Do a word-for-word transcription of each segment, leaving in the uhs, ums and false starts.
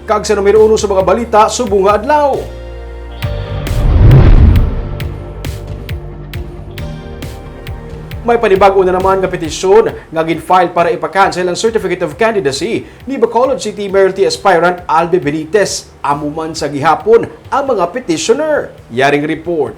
Kag sa numero uno sa mga balita subong nga adlaw, may panibag-o na naman nga petisyon nga gin-file para ipa-cancel ang certificate of candidacy ni Bacolod City Mayoralty aspirant Albi Benitez. Amo man sa gihapon ang mga petitioner. Yaring report.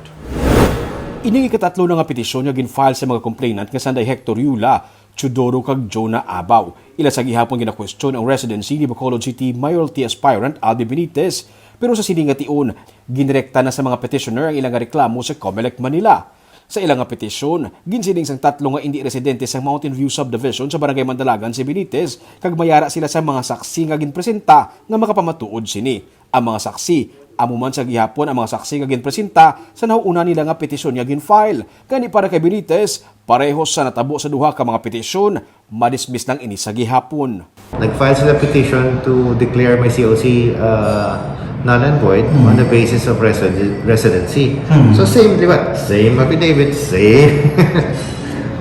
Ining ikatatlo na nga petisyon nga gin-file sa mga complainant nga sanday Hector Yula, Teodoro kag Jonah Abaw. Ila sa gihapon ginakwestiyon ang residency ni Bacolod City Mayoralty aspirant Albi Benitez, pero sa sini nga tion, ginrekta na sa mga petitioner ang ila nga reklamo sa Comelec Manila. Sa ila nga petisyon, ginsiling sang tatlo nga indi residente sa Mountain View Subdivision sa Barangay Mandalagan si Benitez, kag mayara sila sa mga saksi nga ginpresenta nga makapamatuod sini. Ang mga saksi, amo man sa gihapon ang mga saksi nga ginpresenta sa nauna nila nga petisyon nga gin-file. Gani para kay Benitez, pareho sa natabo sa duha ka mga petisyon, madismiss lang ini sa gihapon. Nag-file sila petition to declare my C O C uh, null and void on the basis of resi- residency. So same, di ba? Same affidavit, same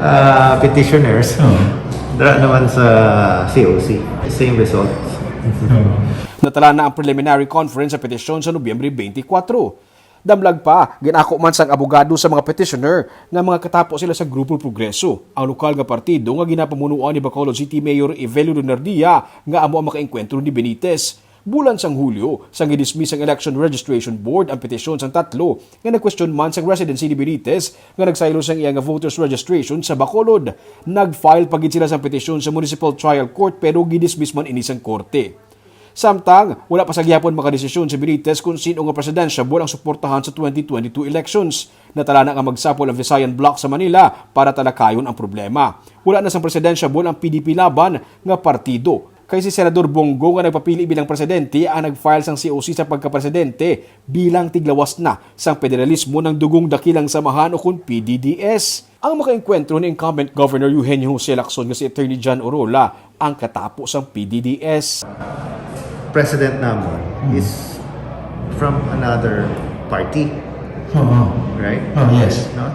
uh, petitioners. Dara naman sa C O C. Same result. Natala na ang preliminary conference sa petisyon sa Nobyembre twenty-four. Damlag pa, gin-ako man sang abogado sa mga petitioner nga mga katapo sila sa Grupo Progreso, ang lokal nga partido nga ginapamunuan ni Bacolod City Mayor Evelio Lunardia, nga amo ang makaengkwentro ni Benitez. Bulan sang Hulyo, sang gidismiss sang Election Registration Board ang petisyon sang tatlo nga nagkwestiyon man sang residency ni Benitez nga nagsaylo sang iya nga voters registration sa Bacolod. Nag-file pa gid sila sang petisyon sa Municipal Trial Court, pero gidismiss man ini sang korte. Samtang, wala pa sa gihapon makadesisyon si Benitez kung sin-o nga presidentiable ang suportahan sa twenty twenty-two elections. Natala na nga magsapol ang Visayan Bloc sa Manila para talakayon ang problema. Wala na sang presidentiable ang P D P Laban nga partido, kay si Senador Bong Go nga nagpapili bilang presidente ang nag-file sang C O C sa pagkapresidente bilang tiglawas na sang federalismo ng Dugong Dakilang Samahan, ukon P D D S. Ang makaengkwentro ni incumbent Governor Eugenio Jose Lacson nga si Attorney John Orola ang katapo sang P D D S. President namon is from another party, Oo. Right? Oh, yes. No?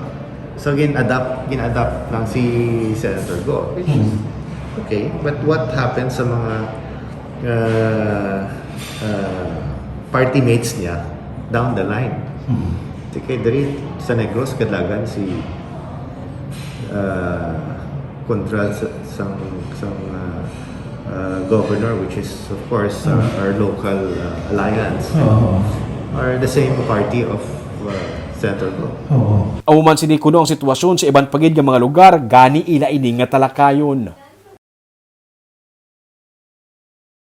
So gin-adapt, gin-adapt lang si Senator Go, which is okay. But what happens sa mga uh, uh, party mates niya down the line? Sige, diri sa Negros, kadlagan si uh, kontra sa sang, sang uh, uh, governor, which is of course uh, our local uh, alliance, Oo. Are the same party of uh, Senator Go. Oo. Amo man sini kuno ang sitwasyon sa iban pa gid nga mga lugar, gani ila ini nga talakayon.